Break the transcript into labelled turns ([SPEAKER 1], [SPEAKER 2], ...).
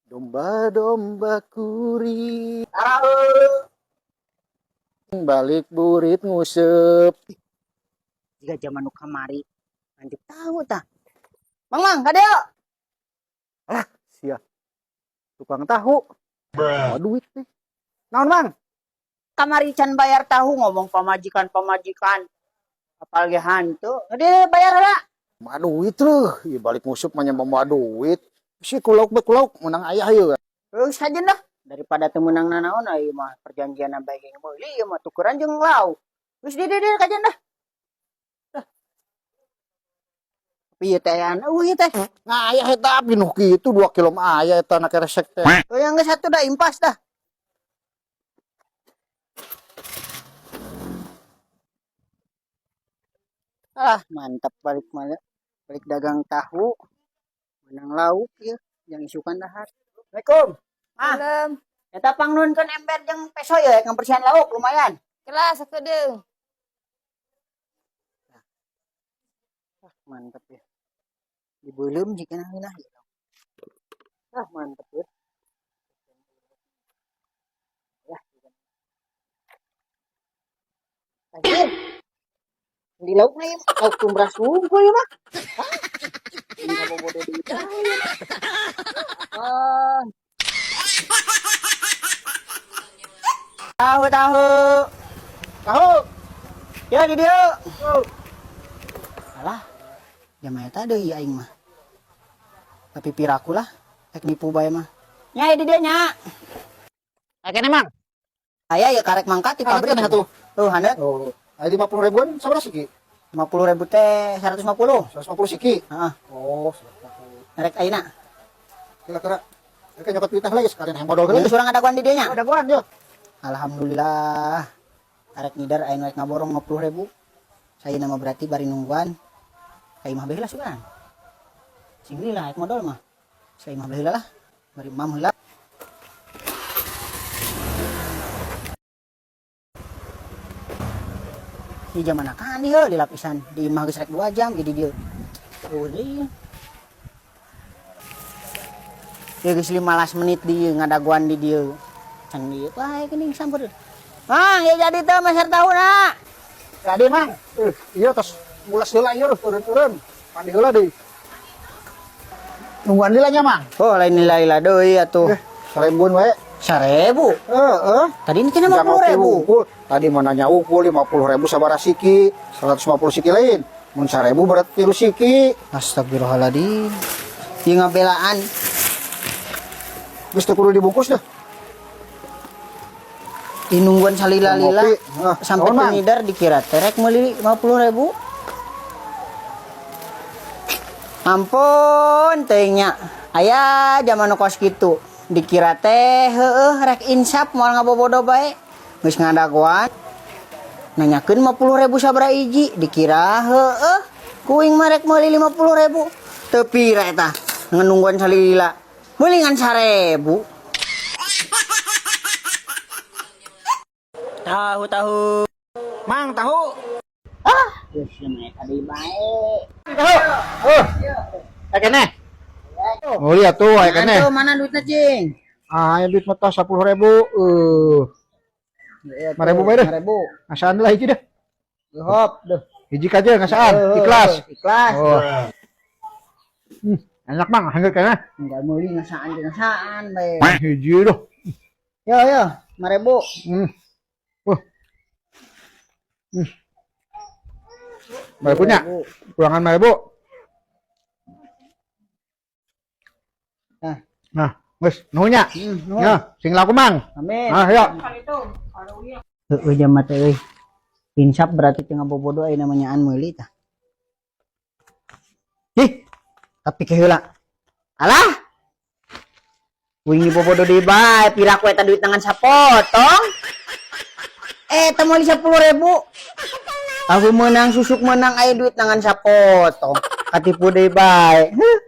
[SPEAKER 1] Domba-domba kuring
[SPEAKER 2] Tahu.
[SPEAKER 1] Balik burit nguseup.
[SPEAKER 2] Jiga zaman nu kamari. Lanjut tahu tah. Mang mang kadeo.
[SPEAKER 1] Alah, sia. Tukang tahu. Bawa duit nih. Naon, Mang?
[SPEAKER 2] Kamari can bayar tahu ngomong pamajikan pamajikan. Apalagi hantu. Dia bayar lah.
[SPEAKER 1] Mawa duit loh. Ieu balik nguseup mah nya mawa duit. Si kulauk be kulauk menang ayah ieu.
[SPEAKER 2] Geus saja dah. Daripada teu meunang nanaon ieu mah perjanjian bae ge meuli ieu mah tukeran jeung lauk. Geus di di kajian dah. Dah. Tapi ieu teh aya eueuh ieu teh.
[SPEAKER 1] Nah, ayah eta pinuh kitu 2 kilo mah aya eta na keresek teh.
[SPEAKER 2] Oh, yang geus satu dah impas dah. Ah, mantap balik mana? Balik dagang tahu. Menang lauk ya, yang isukan dahar. Assalamualaikum. Ah,
[SPEAKER 3] Belum.
[SPEAKER 2] Eta pangnunkeun ember jeung peso ya ngabersihan lauk lumayan.
[SPEAKER 3] Kelas sakedeung.
[SPEAKER 2] Ah, mantap ya. Dibeuleum jika ngeunah ya. Ah, mantap ya. Ya. Anjir. Di lauk na ieu, lauk tumbras wungkul ieu mah. Hah? Ini kabobodo deui. Ah. Tahu tahu.
[SPEAKER 1] Tahu.
[SPEAKER 2] Ya di dieu. Alah. Jama eta deui aing mah. Tapi piraku lah, rek nipu bae mah. Nya di dieu nya.
[SPEAKER 1] Aya keneh, Mang?
[SPEAKER 2] Aya ya karek mangkat di
[SPEAKER 1] Haneut
[SPEAKER 2] pabrik.
[SPEAKER 1] keneh atuh.
[SPEAKER 2] Tuh haneut.
[SPEAKER 1] Oh, aya 50 ribuan sabaraha siki?
[SPEAKER 2] 50.000 teh 150.
[SPEAKER 1] 150 siki.
[SPEAKER 2] Heeh.
[SPEAKER 1] Oh, 150.
[SPEAKER 2] Rek ayeuna.
[SPEAKER 1] Kira-kira rek nyokot duit lagi sekalian hayang modal heula.
[SPEAKER 2] Geus urang adaguan di dieu nya.
[SPEAKER 1] Adaguan yo.
[SPEAKER 2] Alhamdulillah. Arek ngider aya nu rek ngaborong 50.000. Saya nama berarti bari nungguan. Ka imah bae lah sugan. Sing lila rek modal mah. Saya imah bae lah. Bari mam heula. Di zaman akan dia di lapisan di imah geus rek 2 jam jadi dia. Eueuh deui. Ieu geus 15 menit di ngadaguan di dieu. Can dieu bae geuning samper. Mang, ya jadi teh meser tahuna.
[SPEAKER 1] Jadi, Mang. Ieu tos mulas heula ieu turun-turun. Mandi heula deui. Nungguan lila nya, Mang.
[SPEAKER 2] Oh, lain lila-lila deui atuh.
[SPEAKER 1] 1000-an wae.
[SPEAKER 2] 1000.
[SPEAKER 1] Heeh.
[SPEAKER 2] Tadi ini cenah 50.000.
[SPEAKER 1] Wungkul. Tadi mau nanya wungkul 50.000 sabaraha siki, 150 siki lain. Mun 1000 berarti 3 siki.
[SPEAKER 2] Astagfirullahaladzim. Ieu ngabelaan.
[SPEAKER 1] Geus teu kudu dibungkus dah.
[SPEAKER 2] Ih, nungguan salila-lila
[SPEAKER 1] Ngopi. Ah,
[SPEAKER 2] sampai
[SPEAKER 1] naon, Mang?
[SPEAKER 2] teu dikira terek meuli 50.000. Ampun teuing nya. Aya zaman nu kos kitu. Dikira teh heueuh rek insap moal ngabobodo bae. Geus ngadagoan. Nanyakeun 50.000 sabaraha hiji, dikira heueuh kuing mah rek meuli 50.000. Teu pira eta nungguan salila. Meuli ngan 1.000. Tahu tahu.
[SPEAKER 1] Mang, tahu.
[SPEAKER 2] Ah, geus nya tadi bae.
[SPEAKER 1] Tahu. Oh. Aya keneh. Oh lihat tuh, aya keneh.
[SPEAKER 2] Tuh, mana duitnya, Cing?
[SPEAKER 1] Ah, aya duit mah 10.000. 5.000 bae deh.
[SPEAKER 2] 5.000.
[SPEAKER 1] Ngasaan lah hiji dah.
[SPEAKER 2] Hop, deh.
[SPEAKER 1] Hiji kaja ngasaan, ikhlas.
[SPEAKER 2] Ikhlas.
[SPEAKER 1] Oh. Enak Mang, hanggeut keneh.
[SPEAKER 2] Enggak meuli ngasaan jeung ngasaan bae.
[SPEAKER 1] Hiji dah.
[SPEAKER 2] Yo yo, 5.000.
[SPEAKER 1] Wah. 5.000 nya. Kurangan 5.000.
[SPEAKER 2] Nah.
[SPEAKER 1] Nah, geus nuhun nya.
[SPEAKER 2] Nuhun.
[SPEAKER 1] Ya, sing laku Mang.
[SPEAKER 2] Amin.
[SPEAKER 1] Nah, yuk.
[SPEAKER 2] Heueuh jama teh euy. Insap berarti teu ngabobodo aya namanya an meuli tah. Ih, tapi ke heula. Alah. Wingi bobodo deui bae, piraku eta duit tangan sapotong. Teu meuli 10.000. Tahu menang susuk menang aya duit tangan sapotong. Katipu deui bae. Heuh.